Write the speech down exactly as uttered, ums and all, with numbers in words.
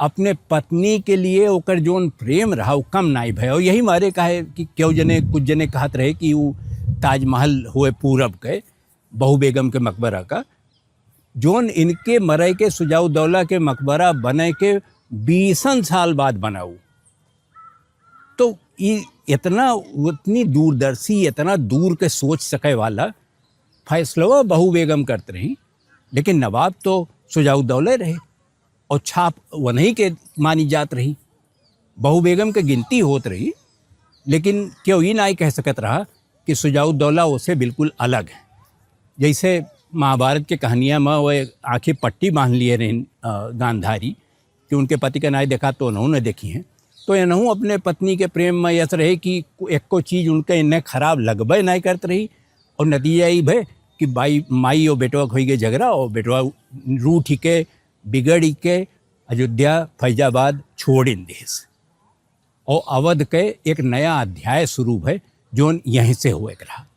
अपने पत्नी के लिए ओकर जोन प्रेम रहा, वो कम नाई भय। और यही मारे काहे कि क्यों जने, कुछ जने कहत रहे कि वो ताजमहल हुए पूरब के, बहू बेगम के मकबरा का, जोन इनके मरे के, सुजाउद्दौला के मकबरा बने के बीसन साल बाद बनाऊ। तो ई इतना, उतनी दूरदर्शी, इतना दूर के सोच सके वाला फैसलवा बहू बेगम करत रही, लेकिन नवाब तो सुजाउद्दौला रहे और छाप वनही के मानी जात रही। बहू बेगम के गिनती होत रही, लेकिन क्यों ई नाई कह सकत रहा कि सुजाउद्दौला ओसे बिल्कुल अलग है। जैसे महाभारत के कहानिया में वो एक आँखें पट्टी बांध लिए रहे, अ, गांधारी, कि उनके पति का नाई देखा तो उन्होंने देखी हैं। तो इनहू अपने पत्नी के प्रेम में यस रहे कि एको चीज उनके इन्हें खराब लगबे नाई करत रही। और नतीजा ई भय कि बाई, माई और बेटवा के होई गए झगड़ा और बेटवा रूठ के, बिगड़ के अयोध्या, फैजाबाद छोड़ इन देश। और अवध के एक नया अध्याय शुरू भय, जोन यहीं से हुए के रहा।